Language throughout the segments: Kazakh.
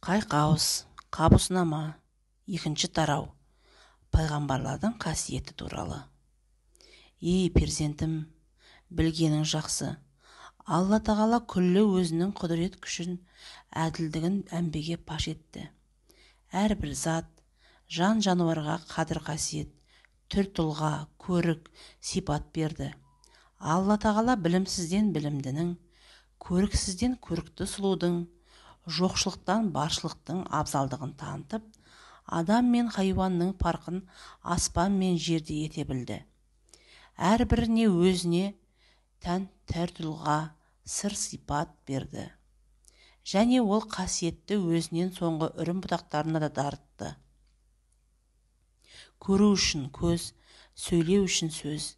Қайқауыз, Қабуснама, екінші тарау, пайғамбарлардың қасиеті туралы. Ей, перзентім, білгенің жақсы. Алла тағала күллі өзінің құдірет күшін, әділдігін әмбеге паш етті. Әрбір зат, жан-жануарға қадір-қасиет, түр-тұлға, көрік, сипат берді. Алла тағала білімсізден білімдінің, көріксізден көрікті сұлудың, жоқшылықтан баршылықтың абзалдығын танытып, адам мен хайуанның парқын аспан мен жерде ете білді. Әрбіріне өзіне тән түр-тұлға, сыр-сипат берді. Және ол қасиетті өзінен соңғы үрім бұтақтарына да дарытты. Көру үшін көз, сөйлеу үшін сөз,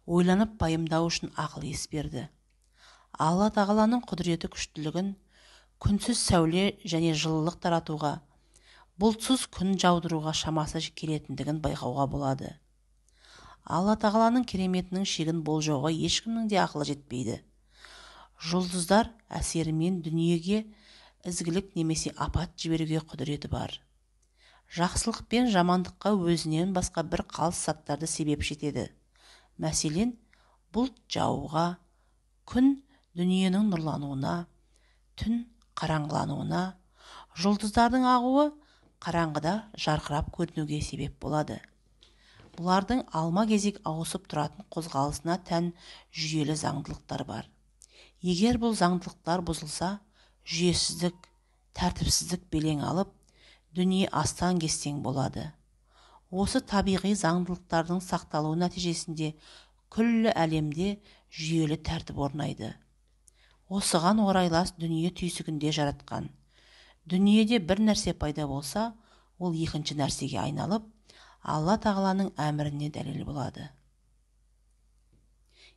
ойланып пайымдау үшін ақыл ес берді. Алла тағаланың құдіреті күштілігін күнсіз сәуле және жылылық таратуға, бұлтсыз күн жаудыруға шамасы келетіндігін байқауға болады. Алла тағаланың кереметінің шегін болжауға ешкімнің де ақылы жетпейді. Жұлдыздар әсерімен дүниеге ізгілік немесе апат жіберуге құдіреті бар. Жақсылық пен жамандыққа өзінен басқа бір қалыс заттарды себепші етеді. Мәселен, бұлт жаууға, күн дүниенің нұрлануына, түн қараңғылануына, жұлдыздардың ағуы қараңғыда жарқырап көрінуге себеп болады. Бұлардың алма-кезек ауысып тұратын қозғалысына тән жүйелі заңдылықтар бар. Егер бұл заңдылықтар бұзылса, жүйесіздік, тәртіпсіздік белең алып, дүние астан-кестең болады. Осы табиғи заңдылықтардың сақталуы нәтижесінде күллі әлемде жүйелі тәртіп орнайды. Осыған орайлас дүние түйсігінде жаратқан. Дүниеде бір нәрсе пайда болса, ол екінші нәрсеге айналып, Алла тағаланың әміріне дәлел болады.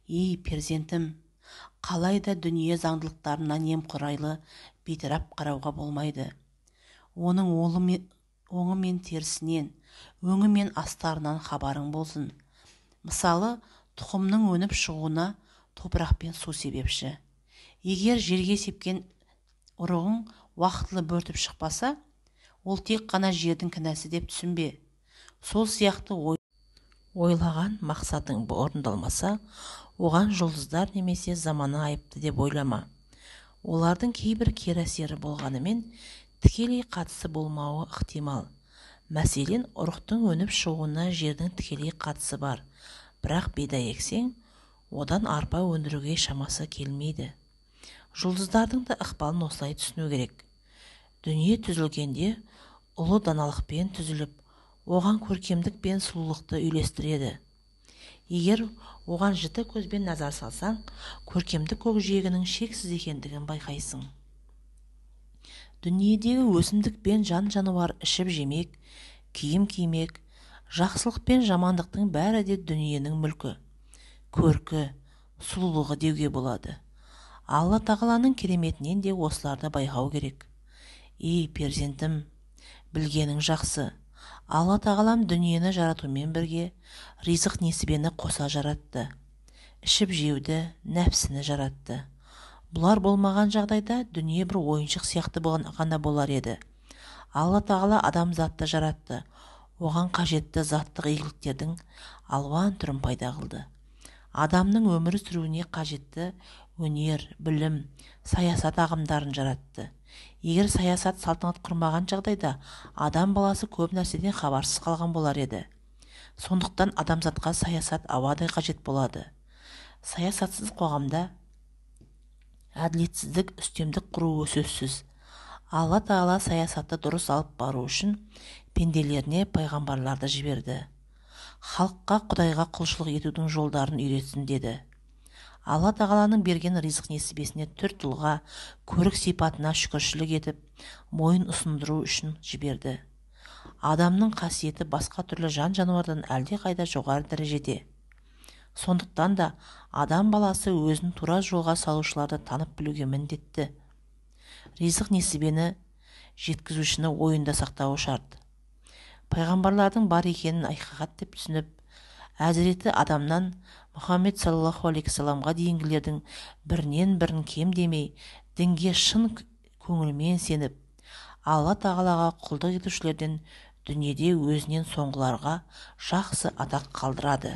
Ей, перзентім, қалай да дүние заңдылықтарына немқұрайлы бейтарап қарауға болмайды. Оның оңы мен терісінен, өңі мен астарынан хабарың болсын. Мысалы, тұқымның өніп шығуына топырақ пен су себепші. Егер жерге сепкен ұрығың уақытылы бөртіп шықпаса, ол тек қана жердің кінәсі деп түсінбе. Сол сияқты ойлаған мақсатың орындалмаса, оған жұлдыздар немесе замана айыпты деп ойлама. Олардың кейбір кері әсері болғанымен, тікелей қатысы болмауы ықтимал. Мәселен, ұрықтың өніп шығуына жердің тікелей қатысы бар, бірақ бидай ексең, одан арпа өндіруге шамасы келмейді. Жұлдыздардың да ықпалын осылай түсіну керек. Дүние түзілгенде ұлы даналықпен түзіліп, оған көркемдік пен сұлулықты үйлестіреді. Егер оған жіті көзбен назар салсаң, көркемдік көкжиегінің шексіз екендігін байқайсың. Дүниедегі өсімдік пен жан-жануар ішіп жемек, киім кимек, жақсылық пен жамандықтың бәрі де дүниенің мүлкі, көркі, сұлулығы деуге болады. Алла тағаланың кереметінен де осыларды байқау керек. Ей, перзентім, білгенің жақсы. Алла тағалам дүниені жаратумен бірге ризық несібені қоса жаратты. Ішіп жеуді, нәпсіні жаратты. Бұлар болмаған жағдайда дүние бір ойыншық сияқты ғана болар еді. Алла тағала адамзатты жаратты. Оған қажетті заттық игіліктердің алуан түрін пайда қылды. Адамның өмір сүруіне қажетті өнер, білім, саясат ағымдарын жаратты. Егер саясат салтанат құрмаған жағдайда, адам баласы көп нәрседен хабарсыз қалған болар еді. Сондықтан адамзатқа саясат ауадай қажет болады. Саясатсыз қоғамда әділетсіздік, үстемдік құруы сөзсіз. Алла тағала саясатты дұрыс алып бару үшін пенделеріне пайғамбарларды жіберді. Халыққа Құдайға құлшылық етудің жолдарын үйретсін деді. Алла тағаланың берген ризық несібесіне түр-тұлға, көрік сипатына шүкіршілік етіп, мойын ұсындыру үшін жіберді. Адамның қасиеті басқа түрлі жан-жануардан әлдеқайда жоғары дәрежеде. Сондықтан да адам баласы өзін тура жолға салушыларды танып білуге міндетті. Ризық несібені жеткізушіні ойында сақтауы шарт. Пайғамбарлардың бар екенін ақиқат деп түсініп, әзіреті Адамнан Мұхаммед саллаллаху алейхи саламға дейінгілердің бірінен бірін кем демей, дінге шын көңілмен сеніп, Алла Тағалаға құлдық етушілерден дүниеде өзінен соңғыларға жақсы атақ қалдырады.